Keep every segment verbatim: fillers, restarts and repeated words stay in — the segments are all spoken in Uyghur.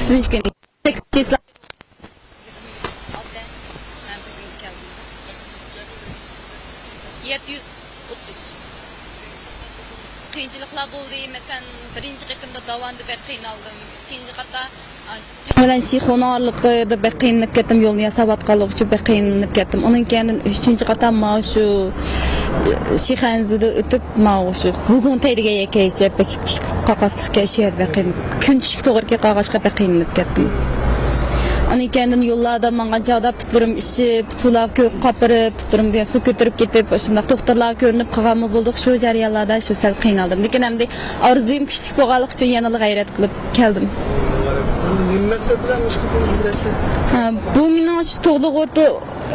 ئۈچىنچى كۈنى. سەككىزىنچى چىسلا. يەتتە يۈز ئوتتۇز. قىيىنچىلىقلار بولدى. مەسىلەن، بىرىنچى قېتىمدا داۋاندا بەك قىينالدىم. ئىككىنچى قېتىمدا، ئا، جىڭ بىلەن شىخۇنىڭ ئارىلىقىدا بەك قىينىلىپ كەتتىم. يولنى ياساۋاتقانلىقى ئۈچۈن بەك قىينىلىپ كەتتىم. ئۇنىڭ كەينىدىن ئۈچىنچى قېتىم ماۋۇ شۇ، ئە، شىخەنزىدە ئۆتۈپ، ماۋۇ شۇ ۋوگون تەي دېگەن يەرگە كەلگەچە بەك تىك قاقاسلىق كەلدى، شۇ يەردە بەك قىينىلىپ. كۈن چۈشكە توغرا كېلىپ قالغاچقا بەك قىينىلىپ كەتتىم. ئۇنىڭ كەينىدىن يوللاردا ماڭغان چاغدا پۇتلىرىم ئىششىپ، سۇلارغا كۆ-، قاپىرىپ، پۇتلىرىمدىن سۇ كۆتۈرۈپ كېتىپ، ئاشۇنداق دوختۇرلارغا كۆرۈنۈپ قالغانمۇ بولدۇق. شۇ جەريانلاردا شۇ سەل قىينالدىم. لېكىن ئەمدى ئارزۇيۇم كۈچلۈك بولغانلىقى ئۈچۈن يەنىلا غەيرەت قىلىپ كەلدىم. سەن نېمە مەقسەت بىلەن مۇشۇ قېتىملىق يۈگۈرەسلەر؟ ھە، بۇ مېنىڭ شۇ تۇغلۇق ئورتا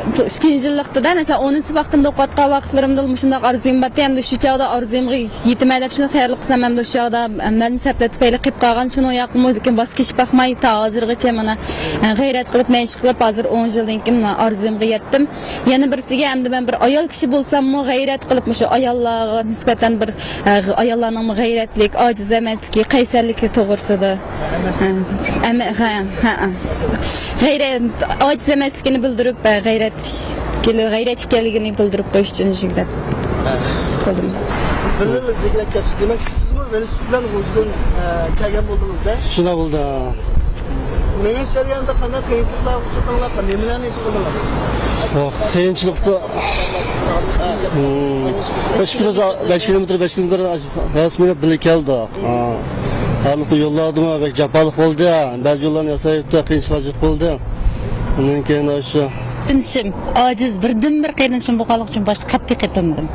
ئىككىنچى يىللىقتىدا، مەسىلەن، ئونىنچى سىنىپ ۋاقتىمدا ئوقۇۋاتقان ۋاقىتلىرىمدا مۇشۇنداق ئارزۇيۇم بارتى، ئەمدى شۇ چاغدا ئارزۇيۇمغا يېتىمەن دەپ شۇنى تەييارلىق قىلسام، ئەمدى شۇ چاغدا مەلۇم سەۋەبلەر تۈپەيلى قېلىپ قالغان، شۇنىڭ ياقىمۇ، لېكىن باس كېچىپ باقماي، تا ھازىرغىچە مانا، غەيرەت قىلىپ، مەشىق قىلىپ، ھازىر ئون يىلدىن كېيىن مانا ئارزۇيۇمغا يەتتىم. يەنە بىرسىگە، ئەمدى مەن بىر ئايال كىشى بولساممۇ، غەيرەت قىلىپ، مۇشۇ ئاياللارغا نىسبەتەن بىر، ئاياللارنىڭمۇ غەيرەتلىك، ئاجىز ئەمەسلىكى، قەيسەرلىكى توغرىسىدا. ھە، ھە، ھە. غەيرەت، ئاجىز ئەمەسلىكىنى بىلدۈرۈپ، ھە، غەيرەت كېلە-، غەيرەت ئىكەنلىكىنى بىلدۈرۈپ قويۇش ئۈچۈن شۇنداق قىلدىم. بىر يىل دېگۈدەك كەپسىز. دېمەك، سىزمۇ ۋېلىسىپىت بىلەن غۇلجىدىن، ئە، كەلگەن بولدىڭىز-دە؟ شۇنداق بولدى. مېڭىش جەريانىدا قانداق قىيىنچىلىقلارغا ئۇچرىدىڭلار؟ نېمىلەرنى ھېس قىلدىڭىز؟ ۋاق-، قىيىنچىلىقتا، ھىم، بەش كىلو-، بەش كىلومېتىر، بەش كىلومېتىر ۋېلىسىپىت بىلەن كەلدۇق. ھە. ھازىرقى يوللاردىمۇ بەك جاپالىق بولدى. بەزى يوللارنى ياسايتتى، قىيىنچىلىق جىق بولدى. ئۇنىڭ كېيىن ئاشۇ. تىنىشىم، ئاجىز، بىردىنبىر قېرىندىشىم بولغانلىقى ئۈچۈن باشقا قەتئىي قېتىلمىدىم.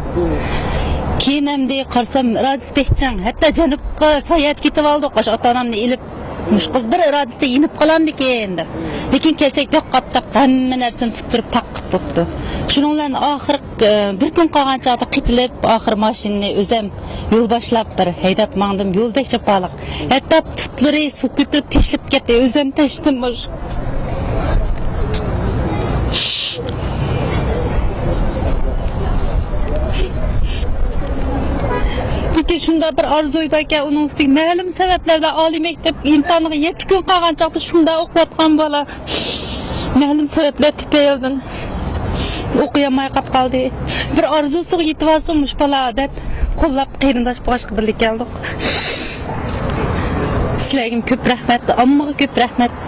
كېيىن ئەمدى قارىسام، ئىرادىسى بەك چىڭ. ھەتتا جەنۇبقا ساياھەتكە كېتىۋالدۇق، ئاشۇ ئاتا-ئانامنى ئېلىپ. مۇشۇ قىز بىر ئىرادىسىدە يېنىپ قالامدىكىن دەپ. لېكىن كەلسەك بەك قاتتىق، ھەممە نەرسىنى تۇتتۇرۇپ تاقىپ بوپتۇ. شۇنىڭ بىلەن ئاخىرى، ئە، بىر كۈن قالغان چاغدا قېتىلىپ، ئاخىر ماشىنىنى ئۆزەم يول باشلاپ بىر ھەيدەپ ماڭدىم. يول بەك جاپالىق. ھەتتا پۇتلىرى سۇ كۆتۈرۈپ تەشلەپ كەتتى. ئۆزەم تەشتىم مۇشۇ. لېكىن شۇنداق بىر ئارزۇ باركەن، ئۇنىڭ ئۈستىگە مەلۇم سەۋەبلەر بىلەن ئالىي مەكتەپ ئىمتىھانىغا يەتتە كۈن قالغان چاغدا شۇنداق ئوقۇۋاتقان بالا مەلۇم سەۋەبلەر تۈپەيلىدىن ئوقۇيالماي قاپ قالدى. بىر ئارزۇسىغا يېتىۋالسۇن مۇشۇ بالا دەپ قوللاپ قېرىنداش بولغاچقا بىللە كەلدۇق. سىلەرگىمۇ كۆپ رەھمەت، ئاممىغا كۆپ رەھمەت.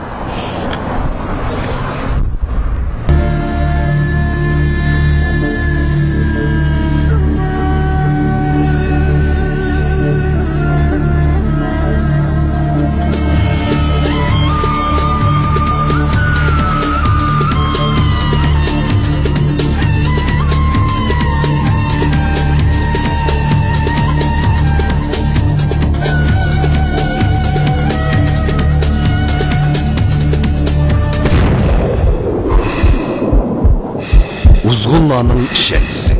ئۇزغۇنلارنىڭ ئىشەنچىسى،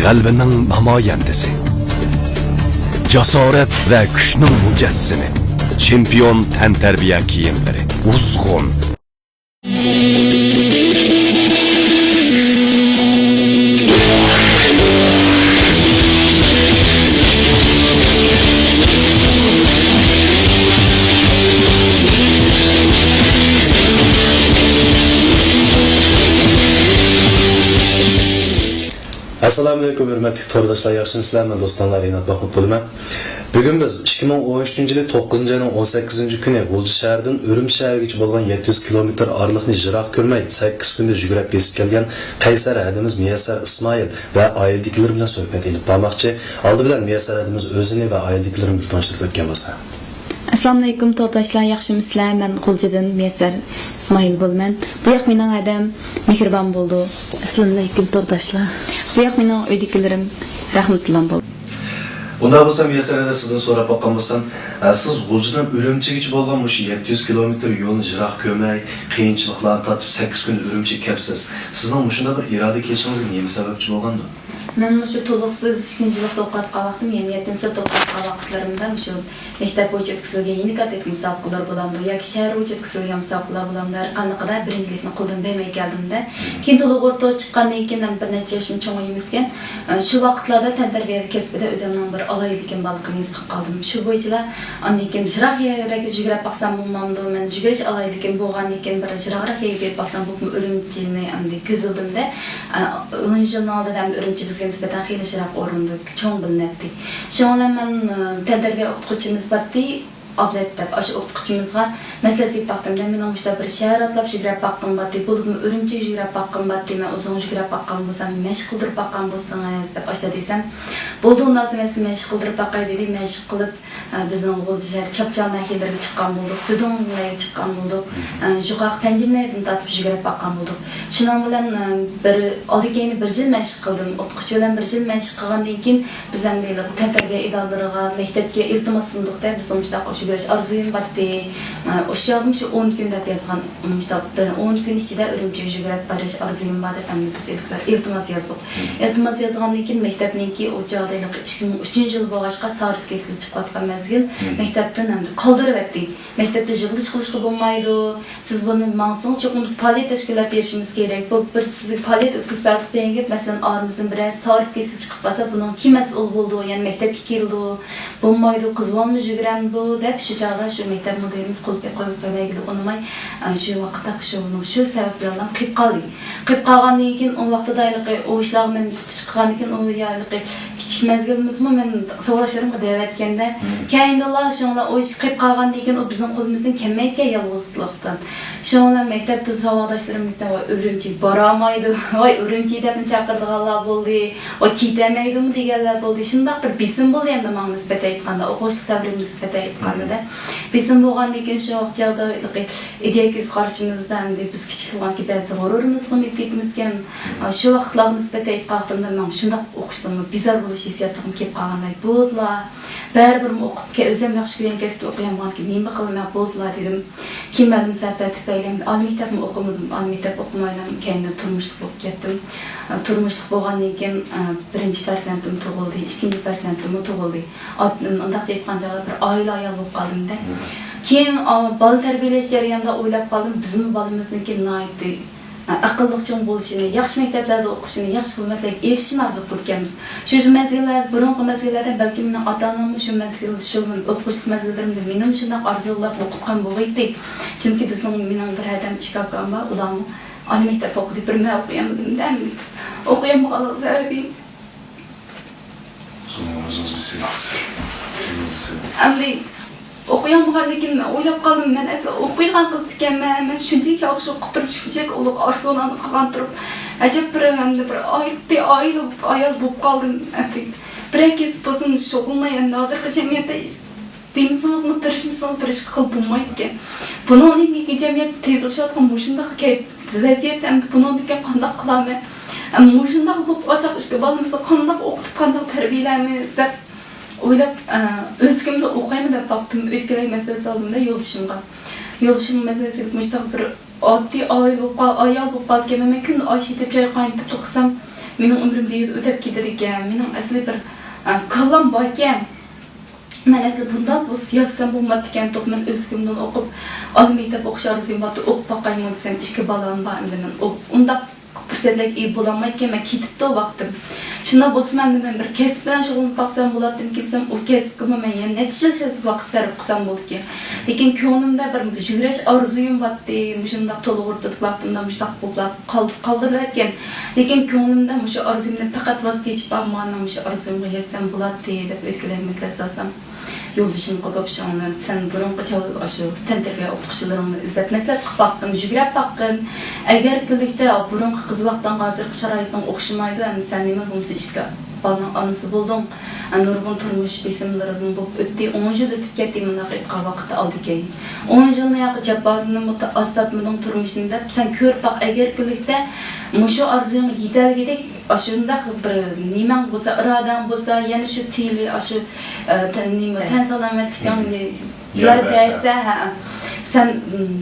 غەلىبىنىڭ نامايەندىسى، جاسارەت ۋە كۈچنىڭ مۇجەسسىمى، چېمپىيون تەنتەربىيە كىيىملىرى، ئۇزغۇن. ئەسسالامۇئەلەيكۇم، ھۆرمەتلىك تورداشلار، ياخشىمۇسىلەر؟ مەن دوستۇڭلار رىنات مەخمۇت بولىمەن. بۈگۈن بىز ئىككى مىڭ ئون ئۈچىنچى يىلى توققۇزىنچى ئاينىڭ ئون سەككىزىنچى كۈنى غۇلجا شەھىرىدىن ئۈرۈمچى شەھىرگىچە بولغان يەتتە يۈز كىلومېتىر ئارىلىقنى يىراق كۆرمەي، سەككىز كۈندە يۈگۈرۈپ بېسىپ كەلگەن قەيسەر ھەدىمىز مىيەسسەر ئىسمائىل ۋە ئائىلىدىكىلىرى بىلەن سۆھبەت ئېلىپ بارماقچى. ئالدى بىلەن مىيەسسەر ھەدىمىز ئۆزىنى ۋە ئائىلىدىكىلىرىنى بىر تونۇشتۇرۇپ ئۆتكەن بولسا. ئەسسالامۇئەلەيكۇم تورداشلار، ياخشىمۇسىلەر؟ مەن غۇلجىدىن مىيەسسەر ئىسمائىل بولىمەن. بۇ ياق مېنىڭ ھەدەم مېھرىبان بولدى. ئەسسالامۇئەلەيكۇم تورداشلار. بۇ ياق مېنىڭ ئۆيدىكىلىرىم رەھمەتۇللا بولدى. ئۇنداق بولسا مىيەسسەر ھەدە، سىزدىن سوراپ باققان بولسام، ئە، سىز غۇلجىدىن ئۈرۈمچىگىچە بولغان مۇشۇ يەتتە يۈز كىلومېتىر يولنى يىراق كۆرمەي، قىيىنچىلىقلارنى تارتىپ سەككىز كۈندە ئۈرۈمچىگە كەپسىز. سىزنىڭ مۇشۇنداق بىر ئىرادە كېلىشىڭىزگە نېمە سەۋەبچى بولغاندۇ؟ مەن مۇشۇ تولۇقسىز ئىككىنچى يىللىقتا ئوقۇۋاتقان ۋاقتىم، يەنى يەتتىنچى سىنىپتا ئوقۇۋاتقان ۋاقىتلىرىمدا مۇشۇ مەكتەپ بويىچە ئۆتكۈزۈلگەن يېڭى كاسسېت مۇسابىقىلىرى بولامدۇ ياكى شەھەر بويىچە ئۆتكۈزۈلگەن مۇسابىقىلەر بولامدۇ، ھەر قاندىقىدا بىرىنچىلىكنى قولدىن بەرمەي كەلدىم-دە. كېيىن تولۇق ئوتتۇرىغا چىققاندىن كېيىن، ھەم بىر نەچچە ياشىم چوڭ ئەمەسكەن، شۇ ۋاقىتلاردا تەنتەربىيە كەسپىدە ئۆزۈمنىڭ بىر ئالاھىدىلىكىم بارلىقىنى ھېس قىلىپ قالدىم. شۇ بويىچىلا ئاندىن كېيىن يىراق يەرگە يۈگۈرۈپ باقسام بولمامدۇ؟ مەن يۈگۈرۈش ئالاھىدىلىكىم بولغاندىن كېيىن بىر يىراقراق يەرگە بېرىپ باقسام، بولۇپمۇ ئۈرۈمچىنى ئەمدى كۆزلىدىم-دە. ئون يىلنىڭ ئالدىدا ئەمدى ئۈرۈمچى بىزگە نىسبەتەن خېلى يىراق ئورۇندا، چوڭ بىلىنەتتى. شۇنىڭ بىلەن مەن، ئە، تەنتەربىيە ئوقۇتقۇچىمىز بارتتى، ئابلەت دەپ، ئاشۇ ئوقۇتقۇچىمىزغا مەسلىھەت سېلىپ باقتىم-دە، مېنىڭ مۇشۇنداق بىر شەھەر ئاتلاپ يۈگۈرۈپ باققىنىم بارتتى، بولۇپمۇ ئۈرۈمچىگە يۈگۈرۈپ باققىنىم بارتتى، مەن ئۇزۇن يۈگۈرۈپ باققان بولسام، مەشىق قىلدۇرۇپ باققان بولسىڭىز دەپ ئاشۇنداق دېسەم، بولدى، ئۇنداق بولسا مەن سىزنى مەشىق قىلدۇرۇپ باقاي دېدى، مەشىق قىلىپ، بىزنىڭ غۇلجا شەھەر چاپچال ناھىيەلىرىگە چىققان بولدۇق، سۈدۈڭلەرگە چىققان بولدۇق، يۇقىرىقى پەنجىملەردىن تارتىپ يۈگۈرۈپ باققان بولدۇق. شۇنىڭ بىلەن بىر ئالدى كەينى بىر يىل مەشىق قىلدىم. ئوقۇتقۇچى بىلەن بىر يىل مەشىق قىلغاندىن كېيىن، بىز ئەمدى تەنتەربىيە ئىدارىلىرىغا، مەكتەپكە ئىلتىماس سۇندۇق-دە، بىزنىڭ مۇشۇنداق يۈگۈرۈش ئارزۇيۇم بارتتى. شۇ چاغدا مۇشۇ ئون كۈن دەپ يازغان، مۇشۇنداق بىر ئون كۈن ئىچىدە ئۈرۈمچىگە يۈگۈرۈپ بېرىش ئارزۇيۇم بار دەپ ئەمدى بىز ئىلتىماس يازدۇق. ئىلتىماس يازغاندىن كېيىن مەكتەپنىڭكى ئۇ چاغدا ھېلىقى ئىككى مىڭ ئۈچىنچى يىل بولغاچقا، سارس كېسىلى چىقىۋاتقان مەزگىل، مەكتەپتىن ئەمدى قالدۇرۇۋەتتى. مەكتەپتە يىغىلىش قىلىشقا بولمايدۇ. سىز بۇنى ماڭسىڭىز، چوقۇم بىز پائالىيەت تەشكىللەپ بېرىشىمىز كېرەك. بۇ بىر سىزگە پائالىيەت ئۆتكۈزۈپ بەردۇق دېگەن گەپ، مەسىلەن، ئارىمىزدىن بىرەر سارس كېسىلى چىقىپ قالسا، بۇنىڭ كىم مەسئۇل بولىدۇ؟ يەنە مەكتەپكە كېلىدۇ، بولمايدۇ، قىزىۋالما يۈگۈرەمدۇ دەپ، شۇ چاغدا شۇ مەكتەپ مۇدىرىمىز قول قويۇپ بەرگىلى ئۇنىماي، شۇ ۋاقىتتا شۇ، شۇ سەۋەب بىلەن قېلىپ قالدى. قېلىپ قالغاندىن كېيىن، ئۇ ۋاقتىدا ھېلىقى ئۇ ئىشلارغا مەن تۇتۇش قىلغاندىن كېيىن، ئۇ ھېلىقى كىچىك مەزگىلىمىزمۇ مەن ساۋاقداشلىرىمغا دەۋەتكەندە، كەينىدىنلا شۇڭلا ئۇ ئىش قېلىپ قالغاندىن كېيىن، ئۇ بىزنىڭ قولىمىزدىن كەلمەيدىكەن يالغۇزلۇقتىن. شۇنىڭ بىلەن مەكتەپتە ساۋاقداشلىرىم، ۋاي ئۈرۈمچىگە بارالمايدۇ، ۋاي ئۈرۈمچى دەپمۇ چاقىرىدىغانلار بولدى، ۋاي كېتەلمەيدۇمۇ دېگەنلەر بولدى. شۇنداق بىر بېسىم بولدى ئەمدى ماڭا نىسبەتەن ئېيتقاندا، ئوقۇغۇچىلىق دەۋرىمگە نىسبەتەن ئېيتقاندا-دە. بېسىم بولغاندىن كېيىن شۇ چاغدا ئىدىيە كۆز قارىشىمىزدا ئەمدى بىز كىچىك بولغاندىكىن بەزى غۇرۇرىمىزغا مىنىپ كېتىمىزكەن. شۇ ۋاقىتلارغا نىسبەتەن ئېيتقان ۋاقتىمدا ماڭا شۇنداق ئوقۇشتىنمۇ بىزار بولۇش ھېسسىياتىغىمۇ كېلىپ قالغاندەك بولدىلا. بەرىبىر ئوقۇپ كە-، ئۆزۈم ياخشى كۆرگەن كەسىپنى ئوقۇيالمىغاندىكىن نېمە قىلىمەن، بولدىلا دېدىم. كېيىن مەلۇم سەۋەبلەر تۈپەيلى ئالىي مەكتەپمۇ ئوقۇمىدىم. ئالىي مەكتەپ ئوقۇمايلا كەينىدىن تۇرمۇشلۇق بولۇپ كەتتىم. تۇرمۇشلۇق بولغاندىن كېيىن، بىرىنچى پەرزەنتىم تۇغۇلدى، ئىككىنچى پەرزەنتىممۇ تۇغۇلدى. ئات-، مۇنداق ئېيتقان چاغدا بىر ئائىلە ئايال بولۇپ قالدىم-دە. كېيىن، ئا، بالا تەربىيەلەش جەريانىدا ئويلاپ قالدىم، بىزمۇ بالىمىزنىڭكى ناھايىتى، ئا، ئەقىللىق چوڭ بولۇشىنى، ياخشى مەكتەپلەردە ئوقۇشىنى، ياخشى خىزمەتلەرگە ئېرىشىشىنى ئارزۇ قىلىدىكەنمىز. شۇ، شۇ مەزگىللەر، بۇرۇنقى مەزگىللەردە بەلكىم مېنىڭ ئاتا-ئاناممۇ شۇ مەزگىل، شۇ ئوقۇغۇچىلىق مەزگىللىرىمدە مېنىمۇ شۇنداق ئارزۇلار ئوقۇتقان بولغىيتتى. چۈنكى بىزنىڭ، مېنىڭ بىر ھەدەم ئىككى ئاكام بار، ئۇلارمۇ ئالىي مەكتەپكە ئوقۇدى، بىر مەن ئوقۇيالمىدىم-دە، ئوقۇيالمىغانلىقى سەۋەبى. ئۆزىڭىزگە سېلىڭ. ئۆزىڭىزگە سېلىڭ. ئەمدى ئوقۇيالمىغاندىن كېيىن مەن ئويلاپ قالدىم، مەن ئەسلى ئوقۇيدىغان قىز ئىكەنمەن، مەن شۇنچىلىك ياخشى ئوقۇپ تۇرۇپ، شۇنچىلىك ئۇلۇغ ئارزۇلارنى قىلغان تۇرۇپ، ئەجەب بىر ئەمدى بىر ئائىلە، ئائىلە ئايال بولۇپ قالدىم. ئەمدى بىرەر كەسىپ بولسۇن شۇغۇللىناي، ئەمدى ھازىرقى جەمئىيەتتە دېمىسىڭىزمۇ، تىرىشمىسىڭىز بىر ئىش قىلىپ بولمايدىكەن. بۇنىڭدىن كېيىنكى جەمئىيەت تېزلىشىۋاتقان مۇشۇنداق كەيپ-، ۋەزىيەتتە ئەمدى بۇنىڭدىن كېيىن قانداق قىلارمەن؟ ئەمما مۇشۇنداق بولۇپ قالساق، ئىككى بالىمىزنى قانداق ئوقۇتۇپ، قانداق تەربىيەلەيمىز دەپ ئويلاپ، ئە، ئۆز كۈيۈمدە ئوقۇيمەن دەپ باقتىم. ئۆيدىكىلەرگە مەسىلە سالدىم-دە يولدىشىمغا. يولدىشىمغا مەسىلە سېلىپ، مۇشۇنداق بىر ئاددىي ئائىلە بولۇپ قال-، ئايال بولۇپ قالىدىكەنمەن، مەن كۈندە ئاش ئېتىپ، چاي قاينىتىپ قىلسام، مېنىڭ ئۆمرۈم بىر يىل ئۆتۈپ كېتىدىكەن. مېنىڭ ئەسلى بىر، ئە، كاللام باركەن. مەن ئەسلى بۇنداق بولسا ياشىسام بولماپتىكەن، توق، مەن ئۆز كۈيۈمدىن ئوقۇپ، ئالىي مەكتەپ ئوقۇش ئارزۇيۇم بارتتى، ئوقۇپ باقايمۇ دېسەم، ئىككى بالام بار، ئەمدى مەن ئۇ-، ئۇنداق پۇرسەتلەرگە ئىگە بولالمايدىكەنمەن، كېتىپتۇ ۋاقتىم. شۇنداق بولسىمۇ ئەمدى مەن بىر كەسىپ بىلەن شۇغۇللىنىپ باقسام بولاتتىمىكىن دېسەم، ئۇ كەسىپكىمۇ مەن يەنە نەچچە يىل ۋاقىت سەرپ قىلسام بولىدىكەن. لېكىن كۆڭلۈمدە بىر يۈگۈرۈش ئارزۇيۇم بارتتى، مۇشۇنداق تولۇق ئوتتۇرىدىكى ۋاقتىمدا مۇشۇنداق بولۇپ قال-، قالدۇرۇلىۋەتكەن. لېكىن كۆڭلۈمدە مۇشۇ ئارزۇيۇمنى پەقەت ۋاز كېچىپ بارمىغاندا، مۇشۇ ئارزۇيۇمغا يەتسەم بولاتتى دەپ ئۆيدىكىلەرگە مەسلىھەت سالسام، يولدىشىمغا بولۇپ شۇڭا، سەن بۇرۇنقى چاۋ-، ئاشۇ تەنتەربىيە ئوقۇتقۇچىلىرىڭنى ئىزدەپ مەسلىھەت قىلىپ باققىن، يۈگرەپ باققىن. ئەگەر كۈنلۈكتە بۇرۇنقى قىز ۋاقتىڭغا ھازىرقى شارائىتىڭ ئوخشىمايدۇ، ئەمدى سەن نېمە بولمىسا ئىككى بالىنىڭ ئانىسى بولدۇڭ. نۇرغۇن تۇرمۇش بېسىملىرىدىن بولۇپ ئۆتتى. ئون يىل ئۆتۈپ كەتتى، مۇنداق ئېيتقان ۋاقىتتا ئالدى كەينى. ئون يىلنى ياقى جاپانىمۇ ئاز تارتمىدىڭ تۇرمۇشنى دەپ، سەن كۆرۈپ باق، ئەگەر كۈنلۈكتە مۇشۇ ئارزۇيۇڭغا يېتەلىگۈدەك ئاشۇنداق بىر نېمەڭ بولسا، ئىرادەڭ بولسا، يەنە شۇ تېلى، ئاشۇ، ئە، تەن، نېمە، تەن سالامەتلىكىڭ يار بەرسە، ھە. سەن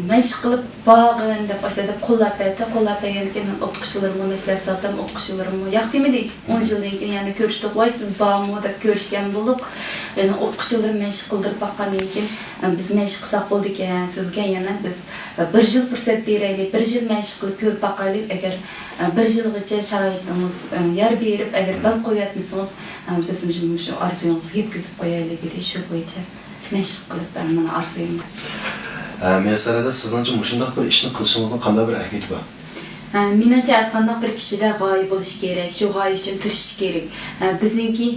مەشىق قىلىپ بارغىن دەپ، ئاشۇنداق دەپ قوللاپ بەردى. قوللاپ بەرگەندىن كېيىن مەن ئوقۇتقۇچىلىرىمغا مەسلىھەت سالسام، ئوقۇتقۇچىلىرىممۇ ياق دېمىدى. ئون يىلدىن كېيىن يەنە كۆرۈشتۇق، ۋاي سىز بارمۇ دەپ كۆرۈشكەن بولۇپ، يەنە ئوقۇتقۇچىلىرىم مەشىق قىلدۇرۇپ باققاندىن كېيىن، بىز مەشىق قىلساق بولىدىكەن، سىزگە يەنە بىز بىر يىل پۇرسەت بېرەيلى، بىر يىل مەشىق قىلىپ كۆرۈپ باقايلى، ئەگەر بىر يىلغىچە شارائىتىڭىز يار بېرىپ، ئەگەر بەل قويۇۋەتمىسىڭىز، بىز مۇشۇ ئارزۇيىڭىزغا يەتكۈزۈپ قويايلى دېدى. شۇ بويىچە مەشىق قىلىپ، مانا ئارزۇيۇم. ئە، مىيەسسەر ھەدە، سىزنىڭچە مۇشۇنداق بىر ئىشنى قىلىشىڭىزنىڭ قانداق بىر ئەھمىيىتى بار؟ ئە، مېنىڭچە، ھەرقانداق بىر كىشىدە غايە بولۇشى كېرەك، شۇ غايە ئۈچۈن تىرىشىشى كېرەك. ئە، بىزنىڭكى،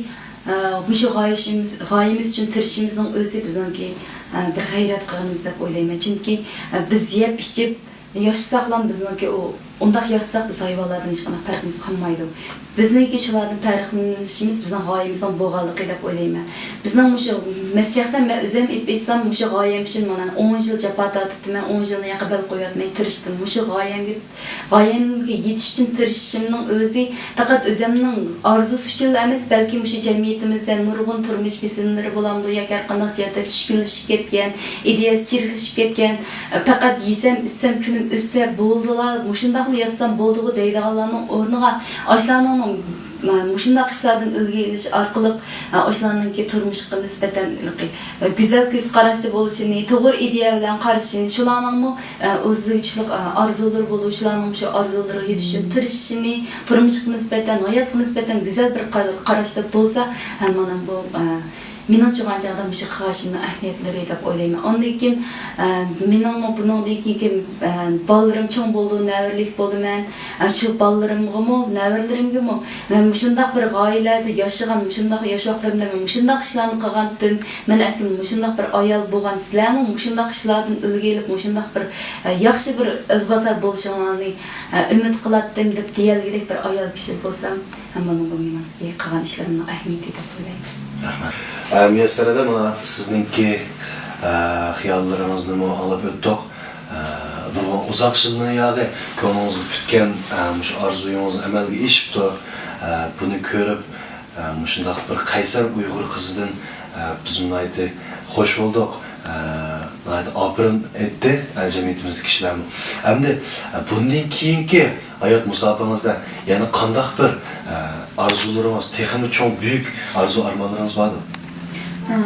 ئە، مۇشۇ غايە ئۈچۈن، غايىمىز ئۈچۈن تىرىشىشىمىزنىڭ ئۆزى بىزنىڭكى، ئە، بىر غەيرەت قىلغىنىمىز دەپ ئويلايمەن. چۈنكى، ئە، بىز يەپ ئىچىپ، ياشىساقلام بىزنىڭكى ئۇ، ئۇنداق ياشىساق بىز ھايۋانلاردىن ھېچقانداق پەرقىمىز قالمايدۇ. بىزنىڭكى شۇلاردىن پەرقلىنىشىمىز بىزنىڭ غايىمىزنىڭ بولغانلىقى دەپ ئويلايمەن. بىزنىڭ مۇشۇ، مەن شەخسەن مەن ئۆزۈم ئېلىپ ئېيتسام، مۇشۇ غايەم ئۈچۈن مانا ئون يىل جاپا تارتىپتىمەن، ئون يىلنى ياقا بەل قويۇۋەتمەي تىرىشتىم. مۇشۇ غايەمگە، غايەمگە يېتىش ئۈچۈن تىرىشىشىمنىڭ ئۆزى پەقەت ئۆزۈمنىڭ ئارزۇسى ئۈچۈنلا ئەمەس، بەلكى مۇشۇ جەمئىيىتىمىزدە نۇرغۇن تۇرمۇش بېسىملىرى بولامدۇ ياكى ھەر قانداق جەھەتتە چۈشكۈنلىشىپ كەتكەن، ئىدىيەسى چىرىكلىشىپ كەتكەن، پەقەت يېسەم، ئىچسەم، كۈنۈم ئۆتسە بولدىلا، مۇشۇنداقلا ياشىسام بولدىغۇ دەيدىغانلارنىڭ ئورنىغا ئاشۇلارنىڭ مۇشۇنداق ئىشلاردىن ئۈلگە ئېلىش ئارقىلىق، ئاشۇلارنىڭكى تۇرمۇشقا نىسبەتەن گۈزەل كۆز قاراشتا بولۇشىنى، توغرا ئىدىيە بىلەن قارىشىنى، شۇلارنىڭمۇ ئۆزگىچىلىك ئارزۇلىرى بولۇشى، شۇلارنىڭ شۇ ئارزۇلىرىغا يېتىش ئۈچۈن تىرىشىشىنى، تۇرمۇشقا نىسبەتەن، ھاياتقا نىسبەتەن گۈزەل بىر قا-، قاراشتا بولسا، مانا بۇ مېنىڭ چوقۇنچە ئادەم مۇشۇ قىلغان ئىشىمنىڭ ئەھمىيەتلىرى دەپ ئويلايمەن. ئاندىن كېيىن، ئە، مېنىڭمۇ بۇنىڭدىن كېيىنكى، ئە، بالىلىرىم چوڭ بولىدۇ، نەۋرىلىك بولىمەن. ئە، شۇ بالىلىرىمغىمۇ، نەۋرىلىرىمگىمۇ مەن مۇشۇنداق بىر غايىلەردە ياشىغان، مۇشۇنداق ياش ۋاقىتلىرىمدا مەن مۇشۇنداق ئىشلارنى قىلغانتىم. مەن ئەسلى مۇشۇنداق بىر ئايال بولغان، سىلەرمۇ مۇشۇنداق ئىشلاردىن ئۈلگە ئېلىپ، مۇشۇنداق بىر، ئە، ياخشى بىر ئىزباسار بولۇشۇڭلارنى، ئە، ئۈمىد قىلاتتىم دەپ دېيەلىگۈدەك بىر ئايال كىشى بولسام، ھەممىنىڭ بۇ مېنىڭ قىلغان ئىشلىرىمنىڭ ئەھمىيىتى دەپ ئويلايمەن. رەھمەت. ئە، مىيەسسەر ھەدە، مانا سىزنىڭكى، ئە، خىياللىرىڭىزنىمۇ ئاڭلاپ ئۆتتۇق. ئە، نۇرغۇن ئۇزاق يىللىرىنى ياغى كۆڭلىڭىزگە پۈتكەن، ئە، مۇشۇ ئارزۇيىڭىز ئەمەلگە ئېشىپتۇ. ئە، بۇنى كۆرۈپ، ئە، مۇشۇنداق بىر قەيسەر ئۇيغۇر قىزىدىن، ئە، بىزمۇ ناھايىتى خوش بولدۇق. ئە، ناھايىتى ئاپىرىن ئېيتتى، ئە، جەمئىيىتىمىزدىكى كىشىلەرمۇ. ئەمدى، ئە، بۇندىن كېيىنكى ھايات مۇساپىڭىزدە يەنە قانداق بىر، ئە، ئارزۇلىرىڭىز، تېخىمۇ چوڭ، بۈيۈك ئارزۇ-ئارمانلىرىڭىز باردۇ؟ ئە،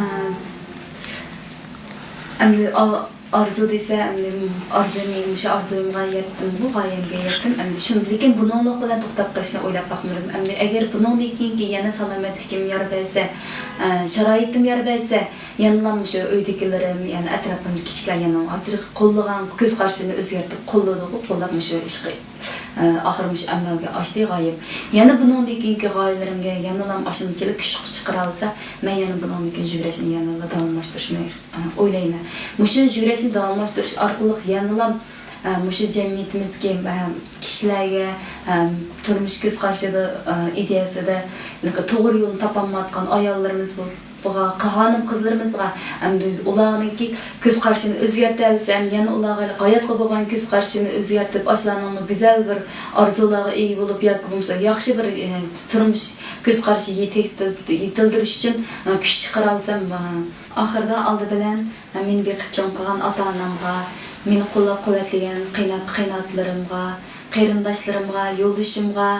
ئەمدى ئا-، ئارزۇ دېسە، ئەمدى ئارزۇنى، مۇشۇ ئارزۇيۇمغا يەتتىمغۇ، غايەمگە يەتتىم. ئەمدى شۇ، لېكىن بۇنىڭلىق بىلەن توختاپ قېلىشنى ئويلاپ باقمىدىم. ئەمدى ئەگەر بۇنىڭدىن كېيىنكى يەنە سالامەتلىكىم يار بەرسە، ئە، شارائىتىم يار بەرسە، يەنىلا مۇشۇ ئۆيدىكىلىرىم، يەنى ئەتراپىمدىكى كىشىلەر يەنە ھازىرقى قوللىغان كۆز قارىشىنى ئۆزگەرتىپ قوللىدىغۇ، قوللاپ مۇشۇ ئىشقا، ئاخىرى مۇشۇ ئەمەلگە ئاشتى غايەم. يەنە بۇنىڭدىن كېيىنكى غايىلىرىمگە يەنىلا ئاشۇنچىلىك كۈچ چىقىرالىسا، مەن يەنە بۇنىڭدىن كېيىن يۈگۈرۈشنى يەنىلا داۋاملاشتۇرۇشنى ئويلايمەن. مۇشۇ يۈگۈرۈشنى داۋاملاشتۇرۇش ئارقىلىق يەنىلا، مۇشۇ جەمئىيىتىمىزدىكى، كىشىلەرگە، تۇرمۇش كۆز قارىشىدا، ئىدىيەسىدە توغرا يولنى تاپالمايۋاتقان ئاياللىرىمىز بولۇپ، بۇغا، خانىم قىزلىرىمىزغا، ئەمدى ئۇلارنىڭكى كۆز قارىشىنى ئۆزگەرتەلىسەم، يەنە ئۇلارغا ھاياتقا بولغان كۆز قارىشىنى ئۆزگەرتىپ، ئاشۇلارنىڭمۇ گۈزەل بىر ئارزۇلارغا ئىگە بولۇپ، ياكى بولمىسا ياخشى بىر، ئى، تۇرمۇش كۆز قارىشى يېتىك-، يېتىلدۈرۈش ئۈچۈن، ئە، كۈچ چىقىرالىسام، ئە، ئاخىرىدا ئالدى بىلەن، ئە، مېنى بېقىپ چوڭ قىلغان ئاتا-ئانامغا، مېنى قوللاپ-قۇۋۋەتلىگەن قېيىنات-، قېيىناتلىرىمغا، قېرىنداشلىرىمغا، يولدىشىمغا،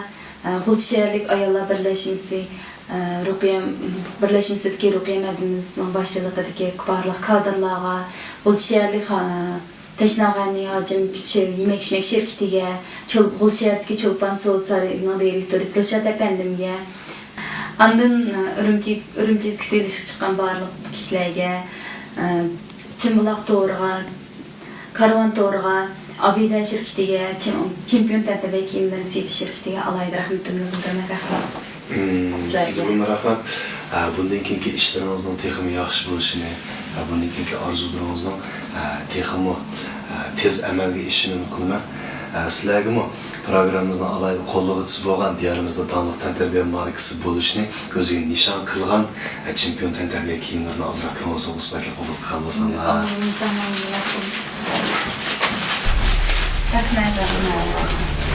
ئە، غۇلجا شەھەرلىك ئاياللار بىرلەشمىسى، ئە، رۇقىيە، بىرلەشمىسىدىكى رۇقىيە مەدىنىمىزنىڭ باشچىلىقىدىكى بارلىق كادىرلارغا، غۇلجا شەھەرلىك، ئە، تەشنا غەنى ھاجىم شىر-، يېمەك-ئىچمەك شىركىتىگە، چول-، غۇلجا شەھەرلىك چولپان سودا سارىيىنىڭ دىرېكتورى دىلشات ئەپەندىمگە، ئاندىن، ئە، ئۈرۈمچى، ئۈرۈمچىدە كۈتۈۋېلىشقا چىققان بارلىق كىشىلەرگە، ئە، چىمبۇلاق تورىغا، كارۋان تورىغا، ئابىدە شىركىتىگە، چېم-، چېمپىيون تەنتەربىيە كىيىملىرىنى سېتىش شىركىتىگە ئالاھىدە رەھمىتىمنى بىلدۈرىمەن. رەھمەت. مم، سىزگە. سىزگىمۇ رەھمەت. ئە، بۇندىن كېيىنكى ئىشلىرىڭىزنىڭ تېخىمۇ ياخشى بولۇشىنى، ئە، بۇندىن كېيىنكى ئارزۇلىرىڭىزنىڭ، ئە، تېخىمۇ، ئە، تېز ئەمەلگە ئېشىشىنى ئۈمىد قىلىمەن. ئە، سىلەرگىمۇ پروگراممىمىزنىڭ ئالاھىدە قوللىغۇچىسى بولغان، دىيارىمىزدا داڭلىق تەنتەربىيە ماركىسى بولۇشىنى كۆزىگە نىشان قىلغان، ئە، چېمپىيون تەنتەربىيە كىيىملىرىنى ئازراق كۆڭۈل سوغۇسى بەكلا قوبۇل قىلغان بولساڭلار. رەھمەت.